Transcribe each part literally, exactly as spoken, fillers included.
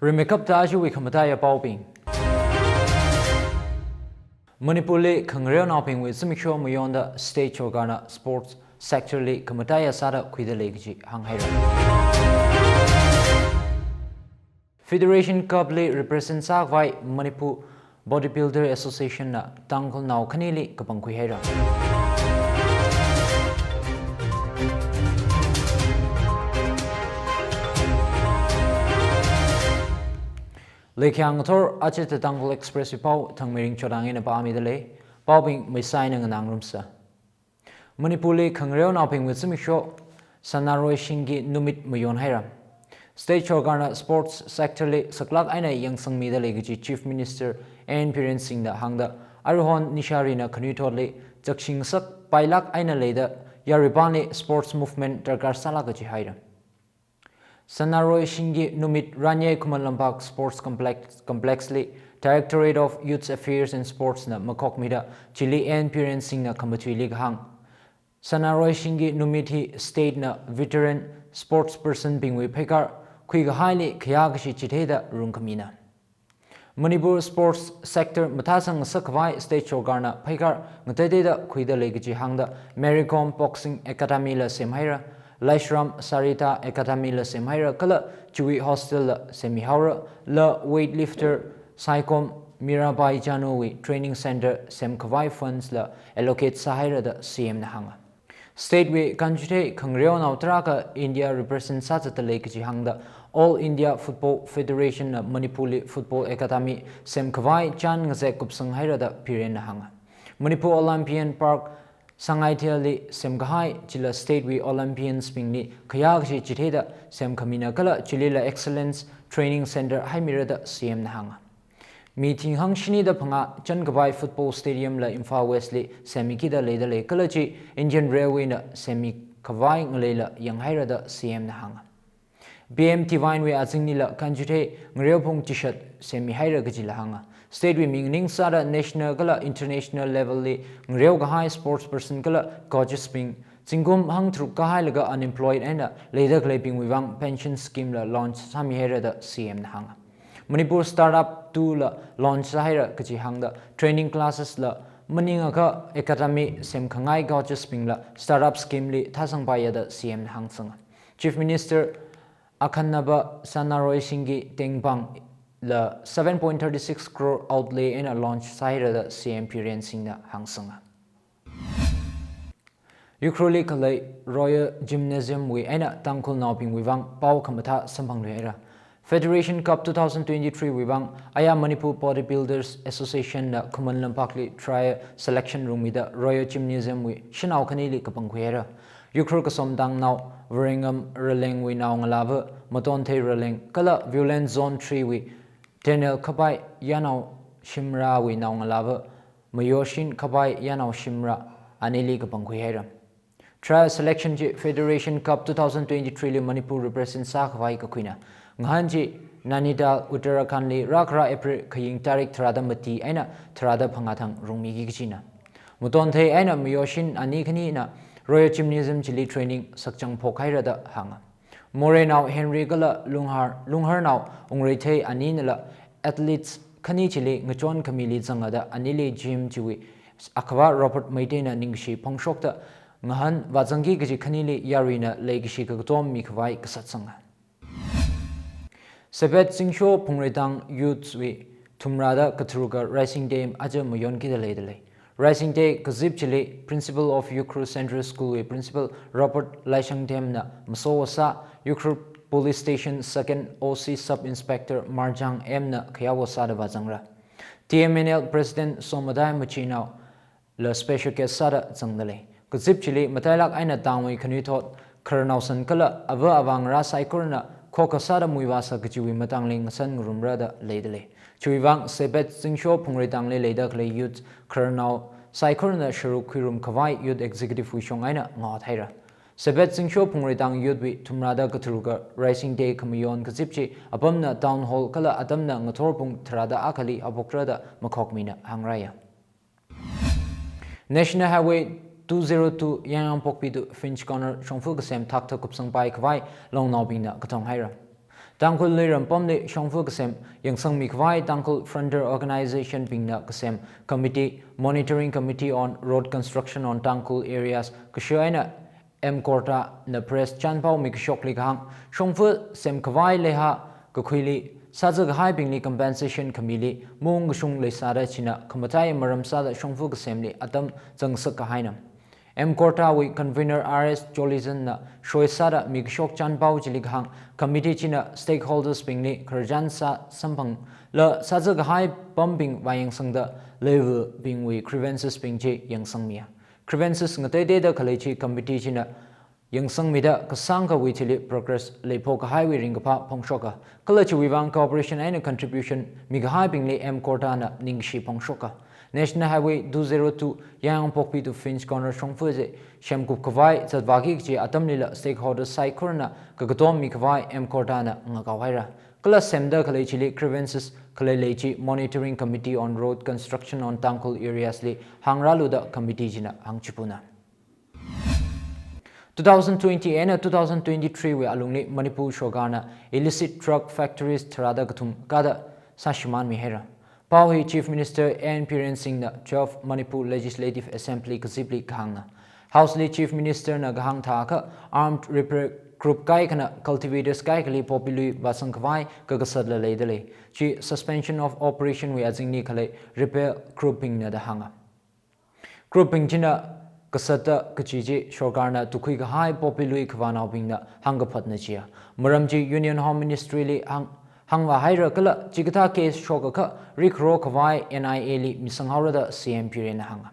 Rimeikapta ajawui khamataiya paobing. Manipurli khangareonaobingwui zimiksho mayonda state sorkarna sports sectorli khamataiya sāda khuida lei kaji hānghaira. Federation Cup li represent sākhavai Manipur Bodybuilder Association na Tangkhulnao khanili kapangkhui haira. Leikhayang ngathor aja The Tangkhul Express wui pao Thangmeiring Chodang eina pāmida lei. Paobing maisai eina nganāngarumsa. Manipurli khangareonaobingwui zimiksho Sanaroi Shinggi Numit mayon haira. State sorkarna sports sectorli saklāk eina yangsangmida lei kaji Chief Minister N Biren Singhna hāngda, aruihon nisharina khanuithotli chakshingasak pailāk eina leida yaruipanli sports movement darkar sālāk kaji haira. Sanaroi Shinggi Numit Ranyei Khuman Lampak Sports Complex, Complex li Directorate of Youth Affairs and Sports na makhokmida chili N Biren Singhna khamathuili kahāng. Sanaroi Shinggi Numit hi state na veteran sports person bingwui pheikar khuikahaili khayākashi chitheida rungkhamina. Manipur sports sector mathāsangngasak khavai state sorkarna pheikar ngateiteida khuida lei kaji hāngda Mary Kom Boxing Academy la semhaira, Laishram Sarita Academy la semhaira kala chiwui hostel la semmihaora, la weightlifter Saikom Mirabai Jano wui training center semkhavai funds la allocate sāhaira da C M na hānga. State wui kanchuthei khangareonao tarākha India represent sāzatda lei kaji hāngda All India Football Federation na Manipurli Football Academy semkhavai chān ngazek kupsang haira da Biren na hānga. Manipur Olympian Park Sangaithelli semkahai chila state wui Olympians bingli khayākashi chitheida semkhamina kala chilila Excellence Training Center haimira da C M na hānga. Mi thinghang shinida phangā chankhavai football stadium la Imphal West li semmikida leida lei kala chi Indian Railway na semmikhavai ngaleila yanghaira da C M na hānga. P M Divine wui azingnila kanchuthei ngareophung chishat semmihaira kajila hānga. State wui ming ningsāda national kala international level li ngareokahai sports person kala coaches bing zingkum hangtharuk kahailaga unemployed eina leida khaleibingwui vang pension scheme la launch sāmihaira da C M na hānga. Manipur Startup two la launch sāhaira kaji hāngda training classes la maningakha academy semkhangai coaches bingla startup scheme li thāsangpaiya da C M na hāngsanga. Chief Minister Akhanaba Sanaroi Shinggi Tengpang la seven point three six crore outlay eina launch sāhaira da C M Biren Singhna hāngsanga. Ukhrulli khalei Royal Gymnasium wui eina Tangkhulnaobingwui vang pao khamathā samphangluihaira. Federation Cup two thousand twenty-three wui vang aya Manipur Bodybuilders Association na Khuman Lampakli trial selection rungmida Royal Gymnasium wui shanao khanili kapangkhuihaira. Ukhrul Kasom Tangnao Varengam Raleng wui naongalāva Matonthei Raleng kala Violence Zone three wui Daniel Khapai Yanao Shimra wui naongalāva Mayoshin Khapai Yanao Shimra anili kapangkhuihaira. Trial selection chi Federation Cup two thousand twenty-three li Manipur represent sākhavai kakhuina. Ngahān chi Nainital, Uttarakhand li rākhara April khaying tarik tharāda mati eina tharāda phangā thang rungmiki kachina. Matonthei eina Mayoshin ani khanina Royal Gymnasium chili training sakchang phokhaira da hānga. Moreinao Henry kala Lunghar, Lungharnao Ungreithei aninala athletes khani chili ngachon khamili zangada anili gym chiwui akhava Robert Meiteina ningkashi phongshokta ngahān vāzangki kaji khanili yaruina leikashi kakatom mikhavai kasatsanga. Sebet Zingsho Phungreitang Youths wui thumrāda katharuka Rising Day aja mayonkida leida lei. Rising Day kazip chili Principal of Ukhrul Central School wui Principal Robert Laishangthemna maso vāsā, Ukhrul Police Station Second O C Sub Inspector Marjang M na khayā vāsāda vāzangra. T M N L President Somadai Machinao la special guest sāda zangda lei. Kazip chili matailāk eina tangwui khanuithot, khararnao san kala ava avā ngarā saikorana khokha sāda muivāsa kajiwui matangli ngasan ngarumra da leida lei. Chiwui vang Sebet Zingsho Phungreitangli leida khalei youth khararnao saikorana sharuk khuirum khavai Youth Executive wui shong eina ngaothaira. Sebet Zingsho Phungreitang Youth wui thumrāda katharuka Rising Day khamayon kazip chi apamna Town Hall kala atamna ngathor pung tharāda akhali haophokra da makhokmina hāngraya. National Highway two zero two Yangyangpokpi to Finch Corner shongfa kasem thakta kupsangpai khavai longnaobingna kathong haira. Tangkhul Luiram pamli shongfa kasem yangsangmi khavai Tangkhul Frontier Organization bingna kasem committee, Monitoring Committee on Road Construction on Tangkhul Areas, kasho eina M Korta na press chanpao mikashokli kahāng, shongfa sem khavai leiha kakhuili sāza kahaibingli compensation khamili maung kashung leisāda china khamataiya maram sāda shongfa kasemli atam zangsak kahaina. M Korta wui convener R S Jolison na shoi sāda mikashok chanpao chili kahāng, committee china stakeholders bingli khararchan sā samphangla sāza kahai pambing vāyangsangda level bingwui grievances bing chi yangsangmiya. Grievances ngateiteida khalei chi committee china yangsangmida kasāngkhawui thili progress leiphok kahaiwui ringkaphā phongshoka. Kala chiwui vang cooperation eina contribution mikahaibingli M Korta na ningkashi phongshoka. National Highway two zero two Yaingangpokpi to Finch Corner shongfa chi semkup khavai zatvāki kachi atamlila stakeholders saikorana kakatom mikhavai M Korta na ngakao haira. Kala semda khalei chili grievances khalei lei chi Monitoring Committee on Road Construction on Tangkhul Areas li hāngrālu da committee china hāngchipuna. Two thousand twenty eina two thousand twenty-three wui alungli Manipur sorkarna illicit drug factories tharāda kathum kāda sāshimānmi haira. Pao hi Chief Minister N Biren Singh na twelve Manipur Legislative Assembly kazipli kahāngna. House li Chief Minister na kahāng thākha armed rebel group kaikhana cultivators kaikhali poppy lui vāsang khavai kakasatla leidalei. Chi suspension of operation wui azingli khalei rebel group bingna da hānga. Group bing china kasatda kachi chi sorkarna tukhui kahai poppy lui khavānaobingna hāngkaphatna chiya. Maram chi Union Home Ministry li hāng, hāngvā haira kala chikathā case shokakha rikharo khavai N I A li misang haora da C M Biren na hānga.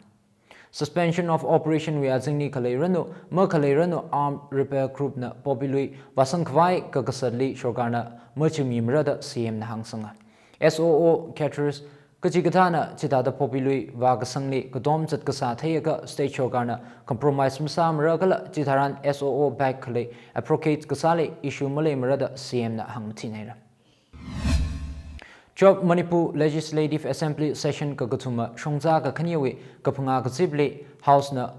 Suspension of operation wui azingli khaleiranu, makhaleiranu armed rebel group na poppy lui vāsang khavai kakasatli sorkarna machimimara da C M na hāngsanga. S O O caterers kachikathāna chithāda poppy lui vākasangli katom zat kasā theiakha state sorkarna compromise masāmara kala chitharan S O O bag khalei appropriate kasāli issue maleimara da C M na hāngmathin haira. Twelve Manipur Legislative Assembly session kakathuma shongza kakhanewui kaphangā kazipli House na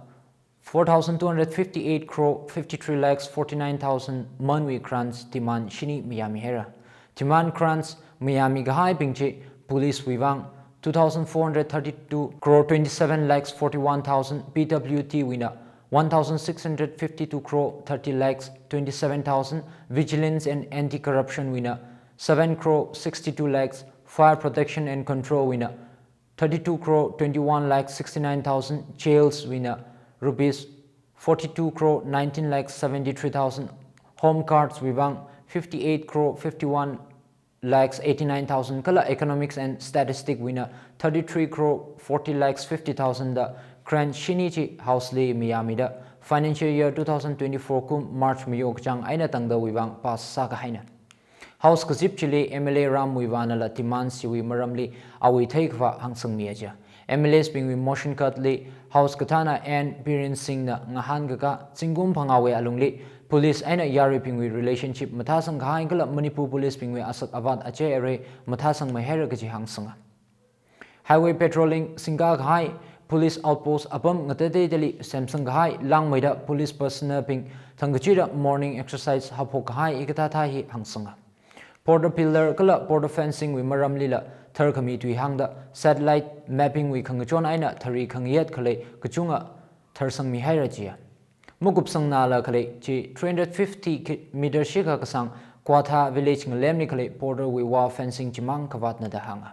four thousand two hundred fifty-eight crore fifty-three lakhs forty-nine thousand manwui grants demand shini mayāmi haira. Demand grants mayāmi kahaibing chi police wui vang two thousand four hundred thirty-two crore twenty-seven lakhs forty-one thousand, P W D wuina one thousand six hundred fifty-two crore thirty lakhs twenty-seven thousand, Vigilance and Anti-Corruption wuina seven crore sixty-two lakhs, Fire Protection and Control wuina thirty-two crore twenty-one lakh sixty-nine thousand, jails wuina rupees forty-two crore nineteen lakh seventy-three thousand, Home Guards wui vang fifty-eight crore fifty-one lakhs eighty-nine thousand kala Economics and Statistic wuina thirty-three crore forty lakhs fifty thousand da grant shini chi House li mayāmida financial year two thousand twenty-four kum March mayo kachāng eina tangda wui vang pass sākahaina. House kazip chili M L A Ram Muivah nala demand chiwui maramli awui theikhavā hāngsangmi aja. M L As bingwui motion cut li House kathāna N Biren Singh na ngahānkakā zingkum phangāwui alungli police eina yaruibingwui relationship mathāsang kahai kala Manipur police bingwui asak avāt achei arei mathāsangmei haira kaji hāngsanga. Highway patrolling singkā kahai, police outpost apam ngateiteidali semsang kahai, langmeida police personnel bing thangkachida morning exercise haophok kahai hikathāthā hi hāngsanga. Border pillar kala border fencing wui maramlila tharkhami tui hāngda satellite mapping wui khangachon eina thari khangayat khalei kachunga tharsangmi haira jiya. Makupsang nala khalei chi three hundred fifty ki-, meter shikha kasāng Kwatha village ngalemli khalei border wui wall fencing chimang khavātna da hānga.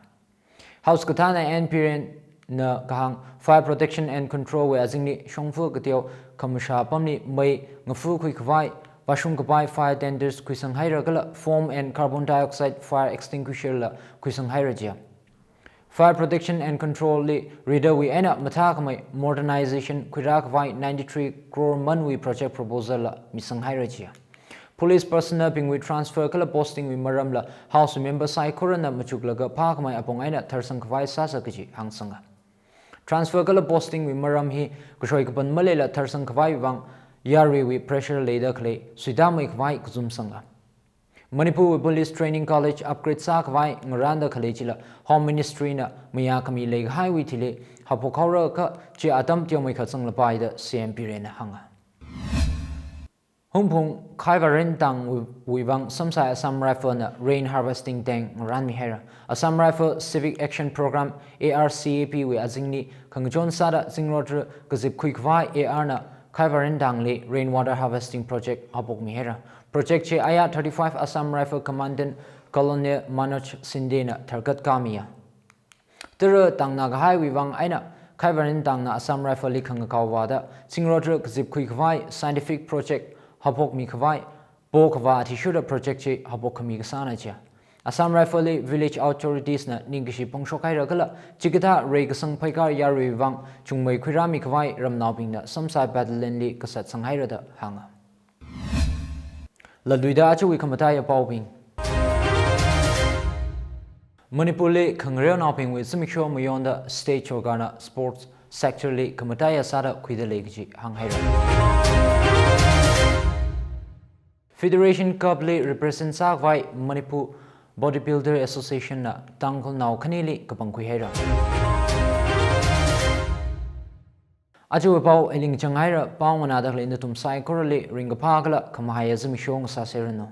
House kathāna N Biren na kahāng Fire Protection and Control wui azingli shongfa kateo khamashā apamli mei ngafukhui khavai, vāshung kapai fire tenders khuisang haira kala foam and carbon dioxide fire extinguisher la khuisang haira jiya. Fire Protection and Control li ridawui eina mathākhamei modernization khuirā khavai ninety-three crore manwui project proposal la misang haira jiya. Police personnel bingwui transfer kala posting wui maramla House member saikorana machuklaga phākhamei apong eina tharsang khavai sāsa kaji hāngsanga. Transfer kala posting wui maram hi kashoi kapan maleila tharsang khavai vang yaruiwui pressure leida khalei suitamei khavai kazumsanga. Manipur wui Police Training College upgrade sākhavai ngaranda khalei chila Home Ministry na mayākhami leikahaiwui thili haophok haora kha chi atam teomeikha zanglapai da C M Biren na hānga. Hungpung Khaivarin Tangwui vang samsai Assam Rifle na rain harvesting tank ngarānmi haira. Assam Rifle Civic Action Program, A R C A P wui azingli khangachon sāda zingrot tara kazip khuikhavai A R na Khaivarin Tangli rainwater harvesting project haophokmi haira. Project chi aya thirty-five Assam Rifle Commandant Colonel Manoj Shinde na tharkat kamiya. Tara tangna kahaiwui vang eina Khaivarin Tangna Assam Rifle li khangakao vāda zingrot tara kazip khuikhavai scientific project haophokmi khavai, po khavā athishurda project chi haophok khami kasāna jiya. Assam Rifle li village authorities na ningkashi pongshok haira kala chikathā reikasang pheikar yarui vang chungmei khuirāmi khavai ramnaobingna samsai battalion li kasat sang haira da hānga. Latluida ajawui khamataiya paobing. Manipur li khangareonaobingwui zimiksho mayonda state sorkarna sports sector li khamataiya sāda khuida lei kaji hāng haira. Federation Cup li represent sākhavai Manipur Bodybuilder Association na Tangkhulnao khanili kapangkhui haira. Ajawui pao eling chang haira, pao nganāda khalei nathum saikorali ringkaphā kala khamahaiya zimiksho ngasāserranu.